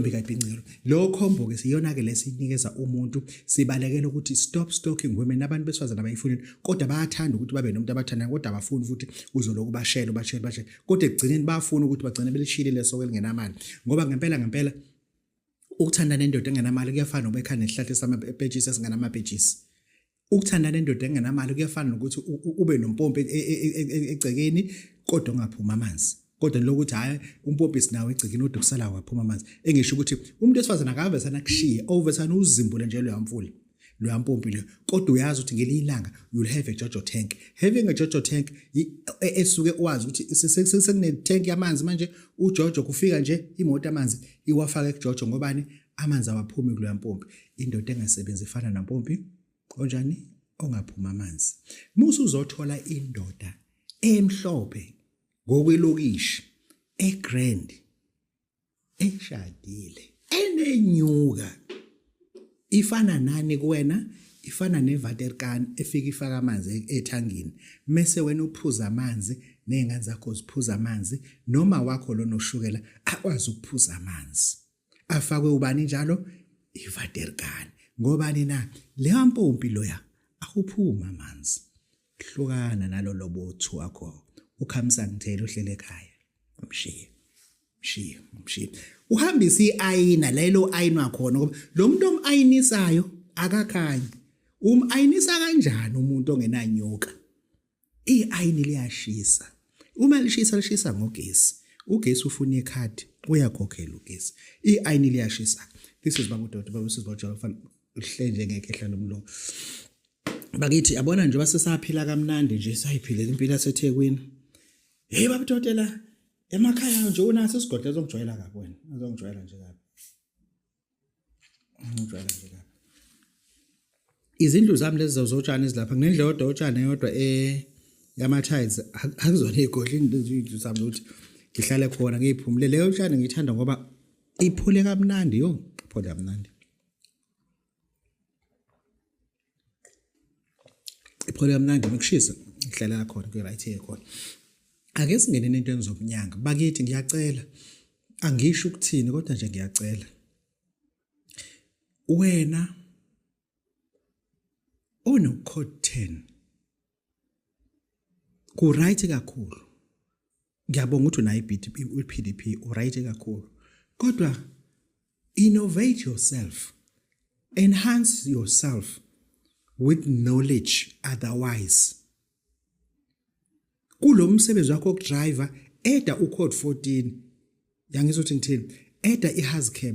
Intombi kayibhincile. Lo combo ke siyona ke lesinikeza umuntu, sibalekela ukuthi stop stalking women. Abantu besifazane abayifuni, kodwa bayathanda ukuthi babe nomuntu abathandayo, kodwa abafuni futhi uzoloku bashela bashela bashela, kodwa ekugcineni bafuna ukuthi bagcine belishile lesoke elingenamali, ngoba ngempela ngempela ukuthanda nendoda engenamali kuyafana nokuba ekhaya nesihlahla samapetshisi esingenamapetshisi. Ukuthanda nendoda engenamali kuyafana nokuthi ube nompompi egcekeni kodwa ungaphumi amanzi, kodwa lokuthi hhayi, umpompi sinawo egcekeni kodwa kusala waphuma amanzi. Engisho ukuthi umuntu wesifazane akavesana akushiye, ovesana uzimbule nje loya mfula, loya mpompi leyo, kodwa uyazi ukuthi ngelinye ilanga you'll have a jojo tank. Having a jojo tank esuke wazi ukuthi sekune-tank yamanzi manje, ujojo kufika nje imoto amanzi iwafake kujojo, ngobani? Amanzi awaphumi kuloya mpompi. Indoda engasebenzi ifana nampompi onjani? Ongaphuma amanzi. Musa uzothola indoda emhlophe ngokwelokishi, egrand, eshadile, enenyuka, ifana nani kuwena? Ifana nevaterkan efika ifaka amanzi ethangini, mese wena uphuza amanzi nezingane zakho ziphuza amanzi, noma wakho lo noshukela akwazi ukuphuza amanzi afakwe ubani njalo? Ivaterkan. Ngobani na? Leya mpompi loya awuphuma amanzi. Hlukana nalolo bothu wakho ukhamisa ngithela uhlele ekhaya, umshiye, mshiye, mshiye, uhambise iayina lelo ayinwa khona, ngoba lo muntu omayinisayo akakhanyi. Umayinisa kanjani umuntu ongenanyoka? Iayini liyashisa. Uma lishisa, lishisa ngogesi. Ugesi ufuna ikhadi, uyakhokhela ugesi. Iayini liyashisa. This is Babu Doti, Babu Sizwa Jolo, uhle njengekehla lomlungu. Bakithi, yabona nje basesaphila kamnandi nje, sayiphilela impilo yaseThekwini. Hey Babu Dotela, emakhaya nje unaso isigodlo, ezongijwayela kabi wena, ezongijwayela nje kabi. Ngijwayela nje kabi. Izindlu zami lezi zotshani ezilapha, nginendlu eyodwa yotshani eyodwa yama-tiles, akuzona iy'godlo izindlu zami ukuthi ngihlale khona ngiyiphumule. Leyo tshani ngiyithanda ngoba iphole kamnandi, yo, iphole kamnandi. Iphole kamnandi mekushisa, ngihlala khona kwi-right khona. Ake singene entweni zobunyanga bakithi, ngiyacela, angisho ukuthini kodwa nje ngiyacela. Wena ono code 10 ku right kakhulu, ngiyabonga ukuthi unayo i-PDP, u-right kakhulu, kodwa innovate yourself, enhance yourself with knowledge. Otherwise kulo msebenzi wakho wokudriver, eda ucode 14. Yangizwa ukuthi ngithini? Eda i-hazcap.